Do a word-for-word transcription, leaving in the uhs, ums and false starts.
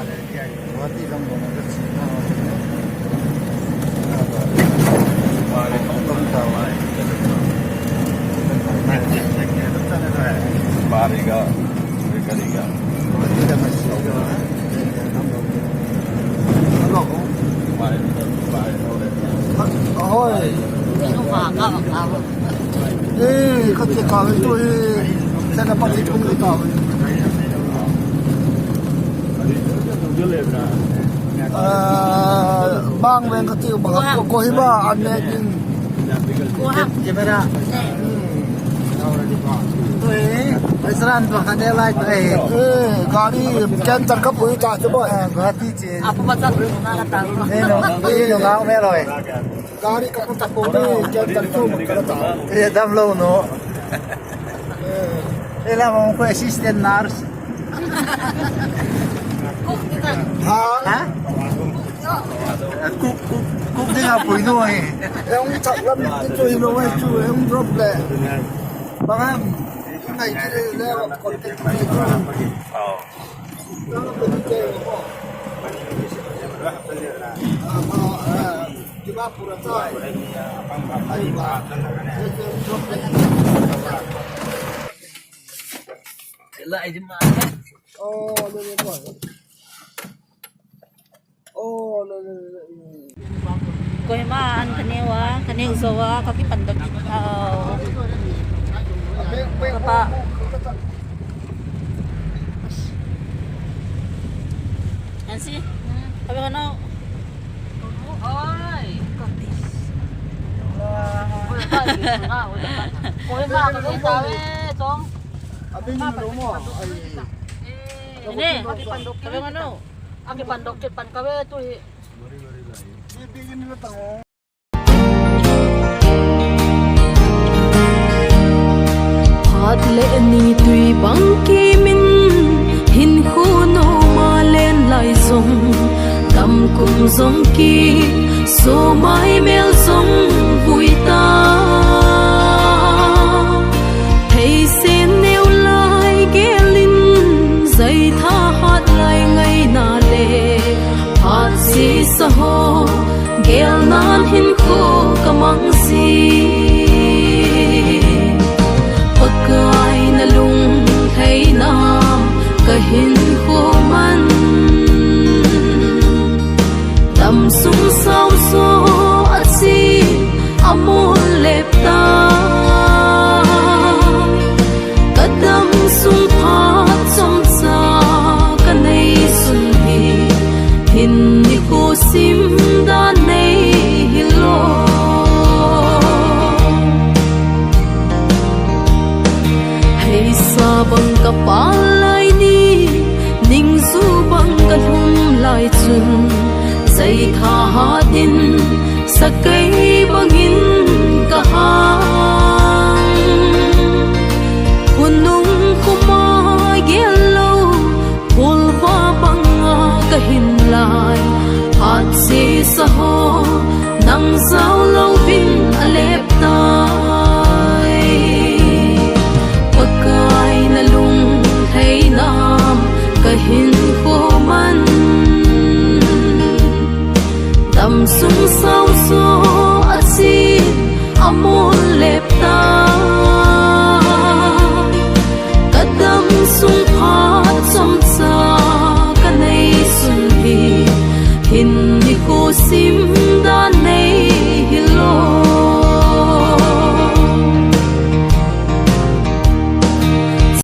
Guwahati lam lo na ka chi na. Pariga, pariga. Ahoi. Eh, kati ka tu eh. Sana pati pun kita. Ah, bang bang kati bang ko Kohima ane din. Camera. Tu eh, restaurant tu kane lai tu eh. Eh, gari canter ka pui ta tu boy. Ah, Guwahati che. Apa macam tu nak datang? Eh, no, eh, no, ngau me loi. Gari ka pun ta ko ni, canter tu ka ta. Eh, dam lo no. Eh, la mo ko assistant nurse. Ha? Ha? Cook, cook, cook ding a pui no eh. Eh, hung thak lam tu hi lo eh, tu eh, hung drop le. Bang ham, ngai kile le, contact le. Oh. Kohima an ka neo a, ka neo zo a, ka kipan doh kit. Au. Ka pa. An si. Ka pa no. Oi. Kohima ka neo ta ve, chong. Ine, ka pa no. Aki pan doh kit pan ka ve tu hi. Phat le ni tui bang kimin, hinkho noma len lai jong, tam kum jong ki, somai mel jong vui ta. Thei sen neo lai gelin, jai tha hat lai ngaina le, phat sisa ho, gel nan hinkho ka mang si. Pakai na lung thei nam ka hinkho man. Dam sung sao so a chi a mol lep ta. Ka dam sung phat chomcha ka nei sun hi, hin nikho sim dan nei hi lo. Heisa bang ka pal lai ni, ningju bang ka lhum lai chun, jai tha hat in, sakai bangin ka hang. Khonung khoma gel lo, kholva banga ka hin lai, phat sisa ho, nang jao louvin a lep tai. Pakai na lung thei nam ka hinkho man. Dam sung sao so a chi a mol lep ta. Ka dam sung phat chomcha ka nei sun hi, hin nikho sim